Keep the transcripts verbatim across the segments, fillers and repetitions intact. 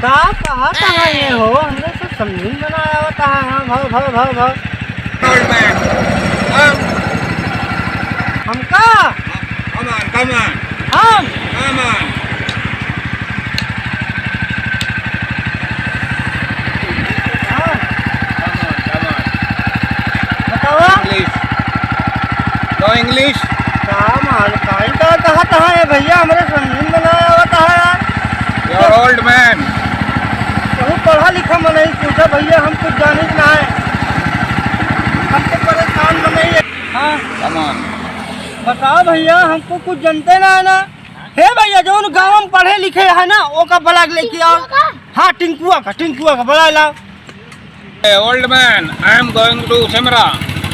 का कहत है ये हो? हमरे से समझ में ना आवत है। हाँ, भाव, भाव, भाव, भाव। Old man, हम। हमका? Come on, come on। हम? Come on। हाँ। Come on, come on। बतावा। English। No English। का माल, काई का कहत है भैया, हमरे समझ में ना आवत है यार। You're old man। बहुत पढ़ा लिखा मनई पूछा भैया, हम कुछ जानित ना है। हम तो परेशान मनई है। हाँ। Come on। बताओ भैया, हमको कुछ जनते ना है ना। हे भैया, जौन गाँव में पढ़े लिखे है ना, ओका बुला के लेके आओ। टिंकुआ का? हाँ, टिंकुआ का, टिंकुआ का बुला लाओ। Hey, old man, I am going to Simra।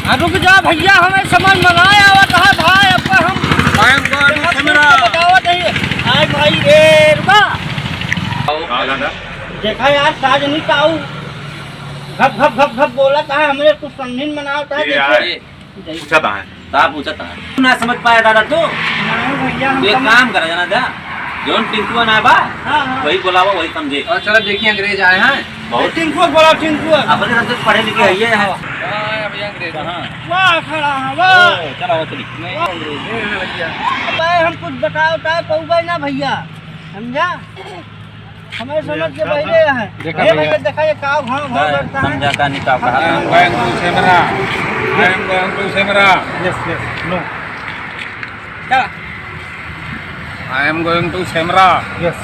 हाँ, रुक जा भैया, हमें समझ में ना आवत है भाई, अब हम I am going to देखा Simra। तुमको बतावत है। आय भाई रे, रुका। हाँ, दादा। देखा यार, साजनी का आऊ घप, घप, घप, घप बोलत है, हमरे कुछ समझ में ना आवत है, ये जैसे आए। पूछा था। का पूछा था? ना समझ पाया दादा तू? नहीं भैया, हम तू एक समझ काम करा जाना था, जौन टिंकुआ ना बा, हाँ, हाँ। वही बुलावा, वही समझे। और चलो देखिए, अंग्रेज आए हैं। बहुत। टिंकुआ बुलाओ, टिंकुआ। अपने सब तो पढ़े लिखे है ये है। हाँ, हाँ, भैया, अंग्रेज। हाँ। वाह, खड़ा है, वाह। ओ, चलो, चलिए। नहीं, वाह। अंग्रेज नहीं है भैया। अबे, हम कुछ बताओ, ताए पउबे ना भैया, समझा? हमें समझ के पहले है। देखा ये भैया। भैया, देखा ये काव घाव घाव करता है। समझा का नहीं काव कहा था। I am going to Simra। I am going to Simra। Yes, yes, no। चला। I am going to Simra। Yes।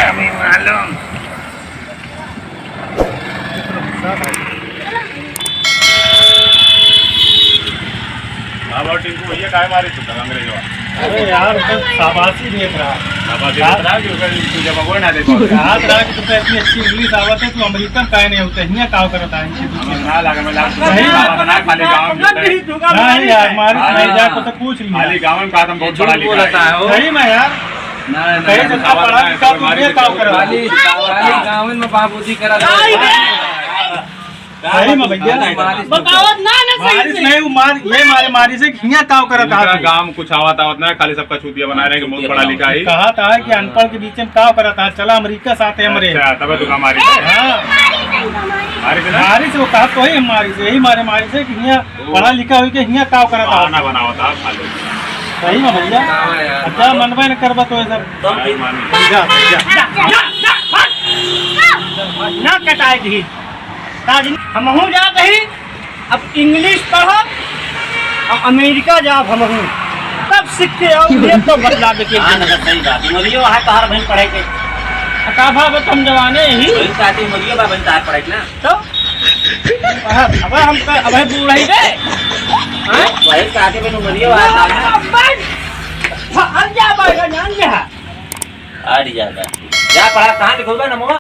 हमें मालूम। हाँ, बाबू टिंकू भैया, काहे मारे तू तक अंग्रेजवा? अरे यार, तो शाबाशी देत रहा। शाबाशी देत रहा कि ओकर तू जब वो ना दे पाओ। कहा रहा कि तुमको इतनी अच्छी English आवत है, तू अमेरिकन काहे नहीं होते? हियाँ का करत है इनसे पूछे? ना लगा, मैं लाग सही। बाबा बना खाली गाँव में। नहीं यार, मारिस नहीं जा, तो पूछ लिया। खाली गाँव में कहा, हम बहुत पढ़ा लिखा है। सही में यार। ना, ना, कहीं से पढ़ा लिखा, तू ये काम कर रहा है। खाली, खाली गाँव में बाबूजी करा था। सही में भैया। बतावत ना, ना सही मारिस से। नहीं, वो मार, ये मारे मारिस है कि हियाँ काव करत इनका आप। गाँव कुछ आवत आवत ना, खाली सबका चूतिया बना रहे हैं कि बहुत पढ़ा लिखा है। कहा था कि अनपढ़ के बीच में काव करत है, चला अमेरिका साथ है हमरे। अच्छा, तब तो हमारी। हाँ। मारिस है ना? मारिस है, वो कहा तो ही मारिस है, यही मारे मारिस है कि हियाँ पढ़ा लिखा होई के हियाँ काव करत है। बहाना बनावत है खाली। सही में भैया। हाँ यार। अच्छा, मनबे न करबा तो इधर। तो फिर जा, जा। ना कटाए दी। ताज, हमहू जात ही, अब English पढ़ब और अमेरिका जाब हमहू। तब सीख के आओ, ये तो बदला दे के। हाँ, ना, सही बात। उमरियो है तोहार बहन पढ़े के। आ, का भा, अब तुम जवाने ही। वही साथी उमरियो बा बहन तोहार पढ़े के ना। तो? अब, अब हम क-, अब बूढ़ ही रे। हाँ? वही साथी बहन उमरियो है तोहार ना। अब जा, बैठा, जान जा। अरे जा, जा। जा पढ़ा, कहाँ लिखोगा ना, मोआ?